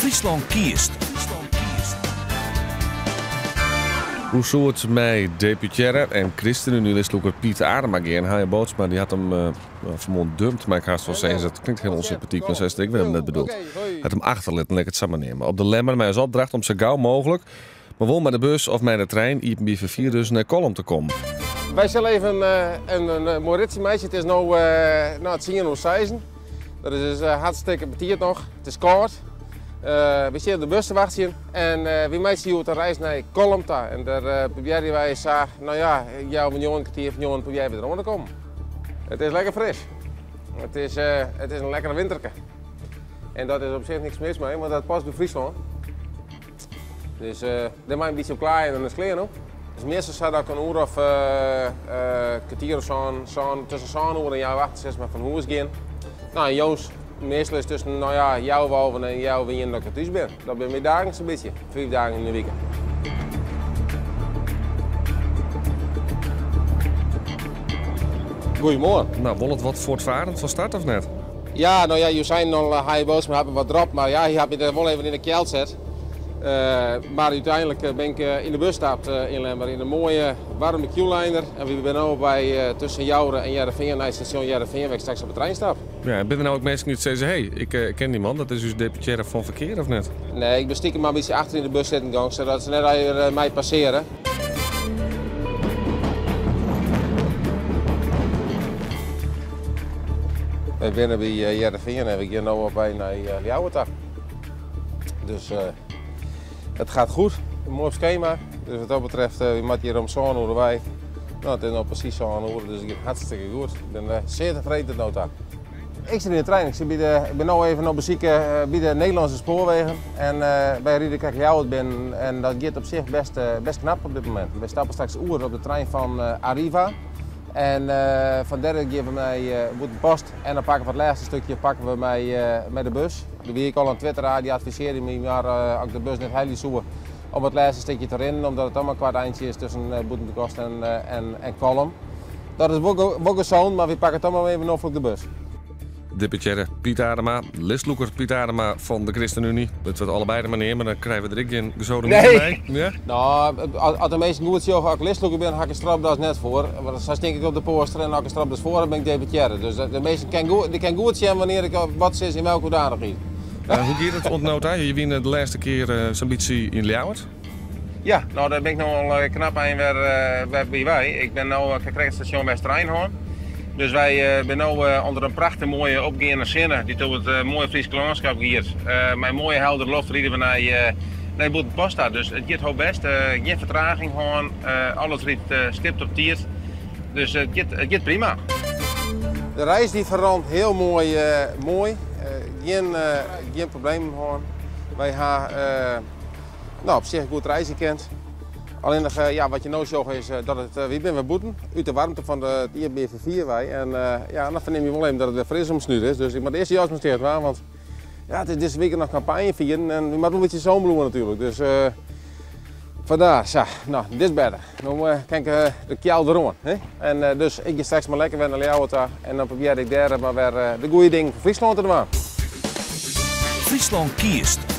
Fryslân kiest. Hoe soe it mei deputearre en ChristenUnie-listlûker Piet Adema gean? Haye Bootsma dy hat him fermoan dumpt, mei ik hast wol sizze. Dat klinkt hiel ûnsympatyk, mar sa is it ek wer net bedoeld. Hy hat him achterlitten, lit ik it sa mar neame. Op De Lemmer mei as opdracht om sa gau mooglik, mar wol mei de bus of mei de trein, iepenbier ferfier dus, nei Kollum te kommen. Wy sille even in moai ritsje meitsje. It is no no tsien oer seizen. Dat is dus hartstikke betiid noch. It is kâld. Wy sitte op de bus te wachtsjen en wy meitsje hjoed in reis nei Kollum ta. En dêr probearje wy sa, no ja, healwei njoggenen, kertier foar njoggenen probearje wy der oan te kommen. It is lekker fris. It is, it is in lekkere winterke. En dat is op sich niks mis mei, want dat past by Fryslân. Dus dêr mei in bytsje op klaaie en dan is it klear no. It is meastal sa dat ik in oere of kertier of sân, sân, tusken sân oere en healwei achten sis mar fan hûs gean. No en jûns meastal is tusken no ja, healwei alven en healwei ien dat ik thús bin. Dat binne myn dagen sa'n bytsje, 5 dagen yn de wike. Goeiemoarn. No, wol it wat fuortfarend fan start of net? Ja, no ja, jo seinen al, Haye Bootsma hat my wat dropt, mar ja, hy hat my der wol even yn de kjeld set. Mar úteinlik bin ik yn de bus stapt yn Lemmer yn in moaie waarme Q-liner. En wy binne no by tusken Joure en Hearrenfean nei it stasjon Hearrenfean wêr't ik straks op de trein stap. Ja, en binne der no ek minsken dy't sizze, hey, ik ken dy man, dat is ús deputearre fan ferkear of net? Nee, ik bin stikem mar in bytsje achter yn de bus sitten gong, sadat se net allegear my passeare. Wy binne by Hearrenfean en we gean no op wei nei Ljouwert ta. Dus it gaat goed, in moai skema. Dus wat dat betreft, we moatte hjir om sân oere wei. No, it is no presys sân oere, dus it giet hartstikke goed. Ik bin sear tefreden tot no ta. Ik sit yn de trein. Ik, sit by de, ik bin no even op besyk by de Nederlandse Spoorwegen. En wy ride krekt Ljouwert binnen en dat giet op sich best, best knap op dit momint. Wy stappe straks oer op de trein fan Arriva. En fan dêr gean we nei Bûtenpost en dan pakke we it lêste stikje pakke we mei, mei de bus. Der wie ek al in twitteraar dy advisearre my mar as ik de bus net helje soe om it lêste stikje te rinnen, omdat it dan mar in koart eintsje is tusken Bûtenpost en, en, en Kollum. Dat is wol, wol gesûn, mar wy pakke toch mar even noflik de bus. Deputearre Piet Adema, listlûker Piet Adema fan de ChristenUnie. Dat wurdt allebei de menear, mar dan krije we der ek gjin gesodemiter Nee. by. Ja? No, as de minsken goed sjogge, as ik listlûker bin, ha ik in stropdas net foar. Want sa stean ik op de poster en as ik in stropdas foar ha, bin ik deputearre. Dus de minsken kin goed, dy kin goed sjen wannear ik wat sis yn welke hoedanichheid. Hoe giet it oant no ta? Je wiene de lêste kear sa'n bytsje yn Ljouwert. Ja, no dêr bin ik no al knap ein wer, wer by wei. Ik bin no, ik ha krekt it stasjon Westerein hân. Dus wy binne no ûnder in prachtich moaie opgeande sinne dy't oer it moaie Fryske lânskap giet. Mei moaie heldere loft ride we nei, nei Bûtenpost ta. Dus it giet hiel bêst. Gjin fertraging hân. Alles rydt stipt op tiid. Dus it giet, it giet prima. De reis dy ferrûn hiel moai, moai. Gjin, gjin problemen hân. Wy ha No, op sich goed reizgje kind. Allinnich, ja, wat je no sjogge is dat it, wy binne wer bûten, út de waarmte fan it iepenbier ferfier wei. En ja, dan fernim je wol even dat it wer fris om snút is. Dus ik moat earst de jas mar ticht dwaan, want ja, it is dizze wike noch kampanje fieren en we moatte wol in bytsje sûn bliuwe natuerlik. Dus vandaar, sa, no, dit is better. No kin ik de kjeld deroan. Hè? En dus ik gean straks mar lekker wer nei Ljouwert ta en dan probearje ik dêr mar wer de goede dingen foar Fryslân te dwaan. Fryslân kiest.